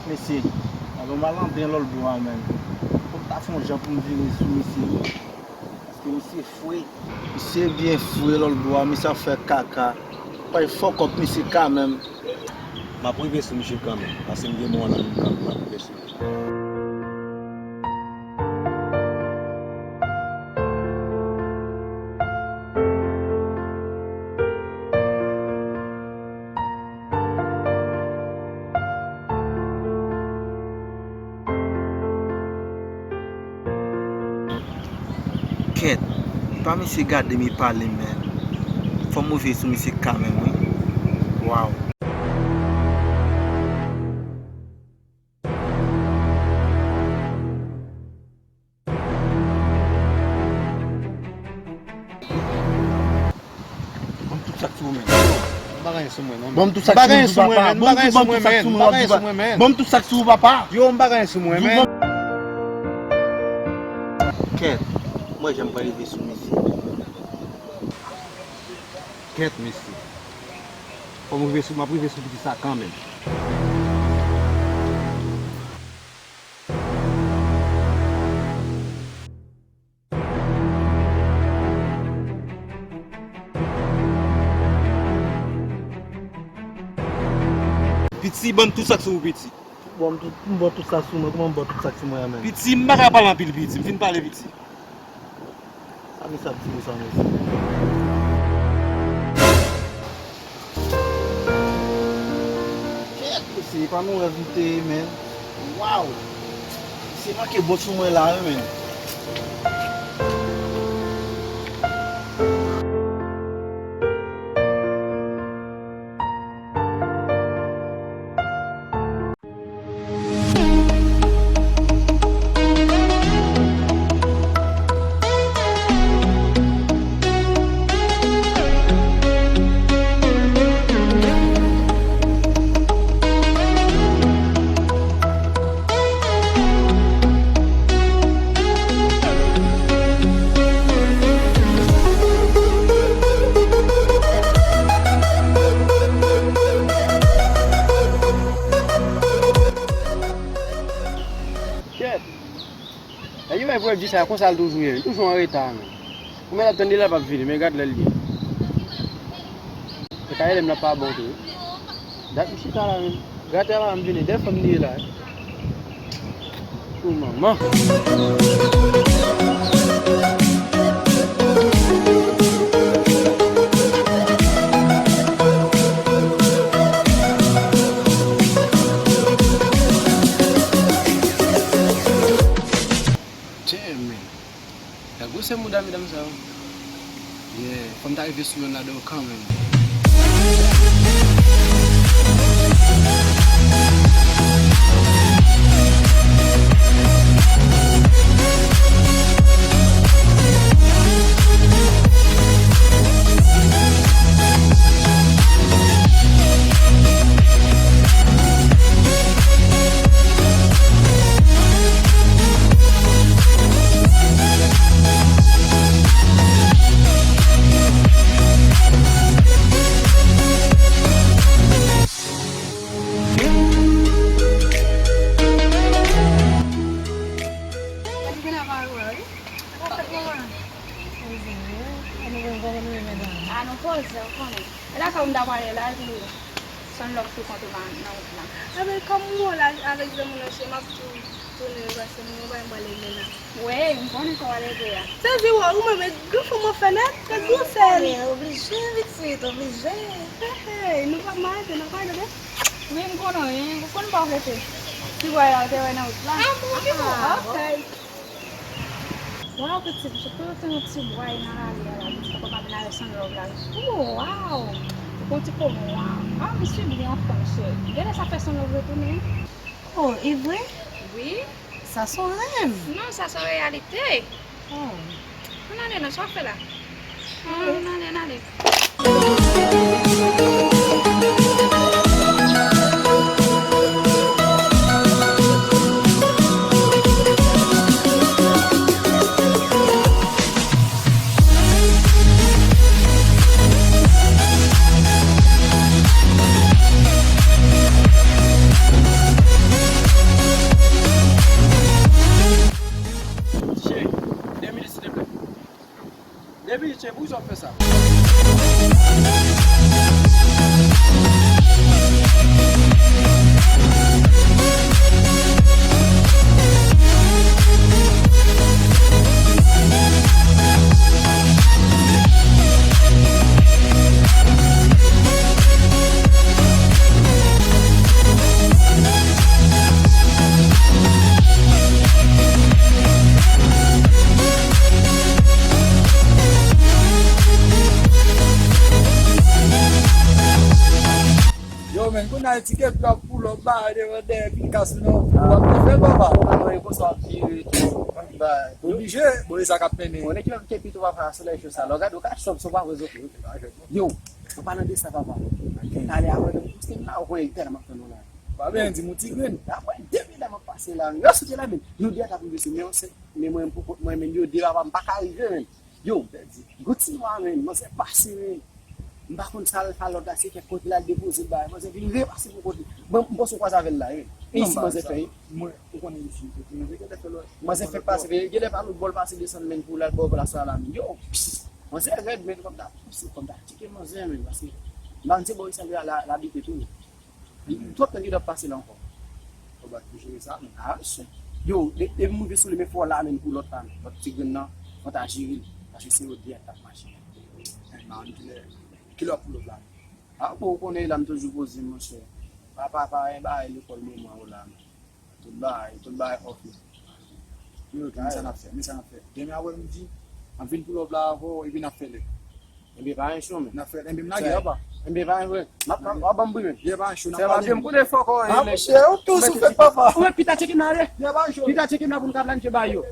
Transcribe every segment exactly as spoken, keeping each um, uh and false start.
Mesye, ap yon malandren lòtbò a menm. Fòk m ta fè yon jan pou m vire sou misye wi. Paske misye fre. Misye byen fre lòtbò a, misye ap fè kaka. Fòk, fòk misye kanmenm. M ap rive sou misye kanmenm, paske m gen mò nan menm kanmenm, m ap rive sou li. Kèt, pa misye gade m e pale m, men fò m rive sou misye kanmenm wi. Waw. Ban m tout sa k sou ou, men. M pa gen anyen sou mwen, non, men. Ban m tout sa k sou ou, papa. Ban m tout, ban m tout sa k sou mwen, wap di pa. Ban m tout sa k sou ou, papa. Yo, m pa gen anyen sou mwen, men. Kèt, mwen janm pral rive sou misye. Kèt, mesye. Fò m rive sou, m ap rive sou piti sa kanmenm. Piti, ban m tout sa k sou ou, piti. Bon, m tout, m bon tout sa k sou mwen. Kòman m bon tout sa k sou mwen an menm? Piti, m pa ka pale anpil, piti. M fin pale, piti. Sa misye ap di konsa, mesye? Kèt, mesye, e pa nan rèv m te ye, men. Waw! Misye manke bon sou mwen la, wi, men. Kèt! Nèg yo wè pwodui sa, konsa l toujou ye, li toujou an reta, men. Ou mèt ap tann li la, l p ap vini, men gad lè l ye. Se ka rele m nan pa bon tou. Dat m chita la, men. Gratè la, m vini, de fanm li ye la. Pou manman. Damn, man. Sa gwosè mouda medam sa yo. Yeah, fò m ta rive sou yonn ladan yo kanmenm. A nou poze, ou konnen. E lakay ou m ta prale la, epi Sunlove tou kontre nan, nan wout la. Ebyen, kòm m wè w la avèk zanmi w nan che, m ap tou tounen, paske m gen yon bagay m prale regle la. Wi, m konnen sa w prale regle a. Sezi wè, ou menm, e granfanm w ap fè nèt, e gwo sèl. Oblije, pitit, oblije. Hey, hey, nou p ap mache, n ap pale, tande? Wi, m konnen, ou konn m pa prese. Ti bway la, ou te wè nan wout la? Ah, bon, ok. Waw, pitit, misye tou te yon ti bway nan lari a la, pitit papa m avin avè Sunlove la. Oh, waw! Ou konn ti komo a. Ah, misye byen anfòm, mesye. Genlè sa fè Sunlove retounen. Oh, e vre? Wi. Sa se yon rèv? Non, sa se yon reyalite. Oh. Ann ale non, sa w ap fè la? Ann ale, ann ale. Ou nan tiket la pou lòt ba devan dèyè pi kas non. W ap te fè papa. Ou pa konn konsa w ap vire tou. Ba, oblije. Bon, e sa k ap mennen. Konnen ki menm ke pito papa solèy cho sa. Lè w gade w ka chòm son pa vre zòt. Yo, an palan de sa papa. Talè a mwen menm pouse m la, ou konnen tèlman m ap tann ou la. Pa byen di m yon ti grenn. Apre depi lè m ap pase la, yo soti la menm. Nou de a t ap rive sou men yon sèt, men mwen menm pou kont mwen menm yo de papa m pa ka rive menm. Yo, gwo ti nwa menm, manzè pase menm. M pa konn sa l fè lòt la, se kèk kote l al depoze l bagay. Manzè vin repase pou kote. Bon, m panse w kwaze avè l la, wi. E isi manzè fè, wi. Mwen, ou konnen isi, manzè genlè fè lòt. Manzè fè pase, wi. Genlè pa lòt bò l pase desann menm pou l al bò plas la la menm. Yo, pss, manzè rèd menm, kòm ta pouse, kòm ta tike manzè menm, paske m pa konn se bò isi la, la, l abite tou. Li twòp tan li t ap pase la ankò. Fò ba toujou sa, men. Ah, se. Yo, de-, depi m rive sou li, men fò la menm pou lòt la, men. Lòt ti grenn nan, fò ta jere l. Paske se yo de a t ap mache. Kilè w ap pou lòt la? Ah, bon, ou konnen la m toujou poze m, monchè. Pa, pa, pa, pa, e bagay lekòl memwa ou la, men. Tout bagay, tout bagay off, men. Yo, men sa n ap fè, men sa n ap fè. Demen aprè midi, m ap vin pou lòt la avè w, epi n ap fè lè. Enben, pa gen cho, men. N ap fè, enben, m lage, papa. Enben, pa gen cho. M ap, w ap ban m bri, men. Ye, pa gen cho, n ap pale. Fè m ap byen m konnen fò kò, ah, men. Monchè, ou tou sou fè, papa. Ou mèt pita tcheke m la, ale. Ye, pa gen cho. Pita tcheke m la pou n ka planifye bagay yo.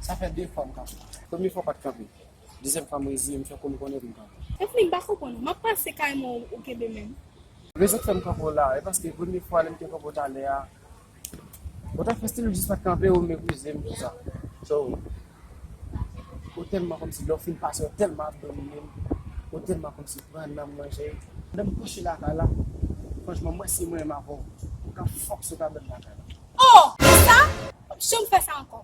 Sa fè de fwa m kanpe. Premye fwa w pa t kanpe. Dezyèm fwa m reziye m, fè kou m konnen pou m kanpe. Evni, m pa konprann ou. M ap pase kay mwen, ou kenbe men m. Rezon k fè m kanpe w la, e paske premye fwa lè m te kanpe w talè a, ou ta fè stil ou jis pa t kanpe, ou meprize m, tout sa. So, ou tèlman kòmsi lè w fin pase, ou tèlman ap domine m, ou tèlman kòmsi pran nan m manje. Lè m kouche lakay la, franchman, m wè se mwen menm avè w. Ou ka fòk se w ka mèt lakay la. Oh! Sa? M p ap janm fè sa ankò.